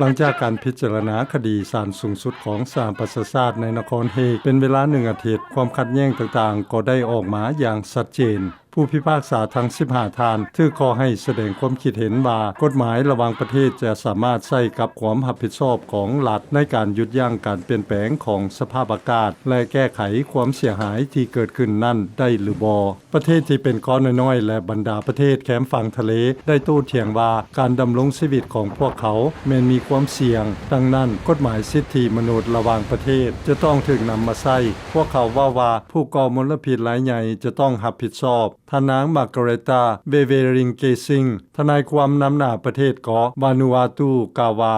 ຫຼັງຈາກການພິຈາລະນາຄະດີສານສູງສຸດຂອງສະຫະປະຊາຊາດໃນນະຄອນເຮກເປັນເວລາໜຶ່ງອາທິດ, ຄວາມຂັດແຍ່ງຕ່າງໆກໍໄດ້ອອກມາຢ່າງຊັດເຈນ. ຜູ້ພິພາກສາທັງສິບຫ້າທ່ານຖືກຂໍໃຫ້ສະແດງຄວາມຄິດເຫັນວ່າ ກົດໝາຍລະຫວ່າງປະເທດຈະສາມາດໃຊ້ກັບຄວາມຮັບຜິດຊອບຂອງລັດໃນການຢຸດຢັ້ງການປ່ຽນແປງຂອງສະພາບອາກາດ ແລະ ແກ້ໄຂຄວາມເສຍຫາຍທີ່ເກີດຂຶ້ນນັ້ນໄດ້ຫຼືບໍ່. ປະເທດທີ່ເປັນເກາະນ້ອຍໆ ແລະ ບັນດາປະເທດແຄມຝັ່ງທະເລໄດ້ໂຕ້ຖຽງວ່າ ການດຳລົງຊີວິດຂອງພວກເຂົາແມ່ນມີຄວາມສ່ຽງ, ດັ່ງນັ້ນ ກົດໝາຍສິດທິມະນຸດລະຫວ່າງປະເທດຈະຕ້ອງຖືກນຳມາໃຊ້. ພວກເຂົາເວົ້າວ່າ ຜູ້ກໍ່ມົນລະພິດລາຍໃຫຍ່ຈະຕ້ອງຮັບຜິດຊອບ. ທ່ານນາງ Margaretta Bevering-Gessing ທະນາຍຄວາມນຳໜ້າປະເທດເກາະວານູອາຕູ ກ່າວວ່າ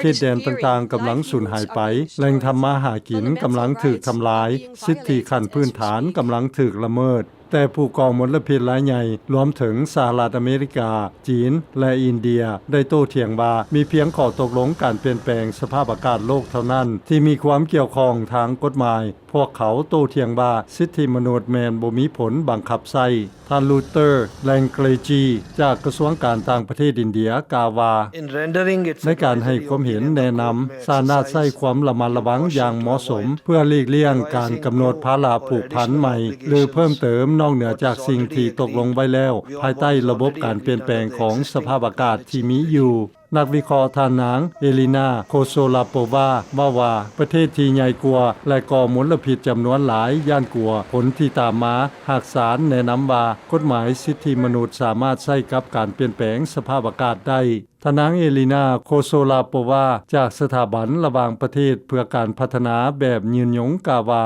ເຂດແດນຕ່າງໆກຳລັງສູນຫາຍໄປ, ແຫຼ່ງທຳມາຫາກິນກຳລັງຖືກທຳລາຍ, ສິດທິຂັ້ນພື້ນຖານກຳລັງຖືກລະເມີດ. ແຕ່ຜູ້ກໍ່ມົນລະພິດລາຍໃຫຍ່ ລວມເຖິງສະຫະລັດອາເມລິກາ, ຈີນ ແລະ ອິນເດຍ ໄດ້ໂຕ້ຖຽງວ່າ ມີພຽງຂໍ້ຕົກລົງການປ່ຽນແປງສະພາບອາກາດໂລກເທົ່ານັ້ນທີ່ມີຄວາມກ່ຽວຂ້ອງທາງກົດໝາຍ. ພວກເຂົາໂຕ້ຖຽງວ່າ ສິດທິມະນຸດແມ່ນບໍ່ມີຜົນບັງຄັບໃຊ້. ທ່ານ Luthar Langreji ຈາກກະຊວງການຕ່າງປະເທດອິນເດຍ ກ່າວວ່າ ໃນການໃຫ້ຄວາມເຫັນແນະນຳ, ສານອາດໃຊ້ຄວາມລະມັດລະວັງຢ່າງເໝາະສົມ ເພື່ອຫຼີກລ່ຽງການກຳນົດພາລະຜູກພັນໃໝ່ ຫຼື ເພີ່ມເຕີມນອກເໜືອຈາກສິ່ງທີ່ຕົກລົງໄວ້ແລ້ວ ພາຍໃຕ້ລະບົບການປ່ຽນແປງຂອງສະພາບອາກາດທີ່ມີຢູ່. ນັກວິເຄາະທ່ານນາງ ເອລີນາ ໂຄໂຊລາໂປວາ ເວົ້າວ່າ ປະເທດທີ່ໃຫຍ່ກວ່າ ແລະ ກໍ່ມົນລະພິດຈຳນວນຫຼາຍຢ້ານກົວຜົນທີ່ຕາມມາ. ຫາກສານແນະນຳວ່າ ກົດໝາຍສິດທິມະນຸດສາມາດໃຊ້ກັບການປ່ຽນແປງສະພາບອາກາດໄດ້. ທ່ານນາງ ເອລີນາ ໂຄໂຊລາໂປວາ ຈາກສະຖາບັນລະຫວ່າງປະເທດເພື່ອການພັດທະນາແບບຍືນຍົງ ກ່າວວ່າ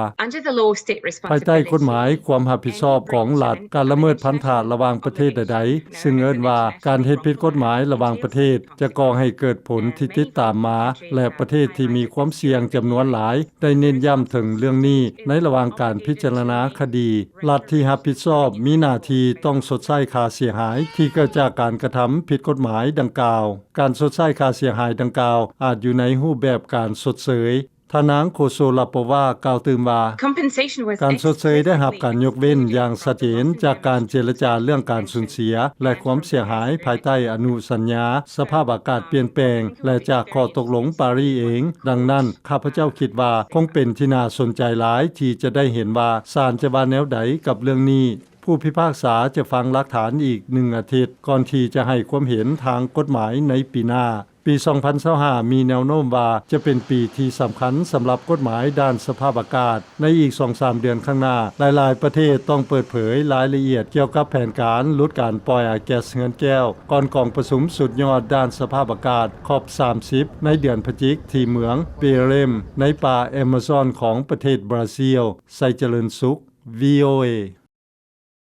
ພາຍໃຕ້ກົດໝາຍຄວາມຮັບຜິດຊອບຂອງລັດ, ການລະເມີດພັນທະລະຫວ່າງປະເທດໃດໆ ຊຶ່ງເອີ້ນວ່າການເຮັດຜິດກົດໝາຍລະຫວ່າງປະເທດ ຈະກໍ່ໃຫ້ເກີດຜົນທີ່ຕິດຕາມມາ ແລະ ປະເທດທີ່ມີຄວາມສ່ຽງຈຳນວນຫຼາຍ ໄດ້ເນັ້ນຢ້ຳເຖິງເລື່ອງນີ້ໃນລະຫວ່າງການພິຈາລະນາຄະດີ. ລັດທີ່ຮັບຜິດຊອບມີໜ້າທີ່ຕ້ອງຊົດໃຊ້ຄ່າເສຍຫາຍທີ່ເກີດຈາກການກະທຳຜິດກົດໝາຍດັ່ງກ່າວ. ການຊົດໃຊ້ຄ່າເສຍຫາຍດັ່ງກ່າວອາດຢູ່ໃນຮູບແບບການຊົດເຊີຍ. ທ່ານນາງ ໂຄໂຊລາໂປວາ ກ່າວຕື່ມວ່າ ການຊົດເຊີຍໄດ້ຮັບການຍົກເວັ້ນຢ່າງຊັດເຈນຈາກການເຈລະຈາເລື່ອງການສູນເສຍ ແລະ ຄວາມເສຍຫາຍພາຍໃຕ້ອະນຸສັນຍາສະພາບອາກາດປ່ຽນແປງ ແລະ ຈາກຂໍ້ຕົກລົງປາຣີເອງ. ດັ່ງນັ້ນ ຂ້າພະເຈົ້າຄິດວ່າຄົງເປັນທີ່ໜ້າສົນໃຈຫຼາຍທີ່ຈະໄດ້ເຫັນວ່າສານຈະວ່າແນວໃດກັບເລື່ອງນີ້. ຜູ້ພິພາກສາຈະຟັງຫຼັກຖານອີກໜຶ່ງອາທິດ ກ່ອນທີ່ຈະໃຫ້ຄວາມເຫັນທາງກົດໝາຍໃນປີໜ້າ. ປີສອງພັນຊາວຫ້າ ມີແນວໂນ້ມວ່າຈະເປັນປີທີ່ສຳຄັນສຳລັບກົດໝາຍດ້ານສະພາບອາກາດ. ໃນອີກສອງສາມເດືອນຂ້າງໜ້າ, ຫຼາຍໆປະເທດຕ້ອງເປີດເຜີຍລາຍລະອຽດກ່ຽວກັບແຜນການຫຼຸດການປ່ອຍອາແກັສເຮືອນແກ້ວ ກ່ອນກອງປະຊຸມສຸດຍອດດ້ານສະພາບອາກາດ ຄອບສາມສິບ ໃນເດືອນພະຈິກທີ່ເມືອງເບເຣມ ໃນປ່າແອມາຊອນຂອງປະເທດບຣາຊິລ. ໄຊຈະເລີນສຸກ ວີໂອເອ.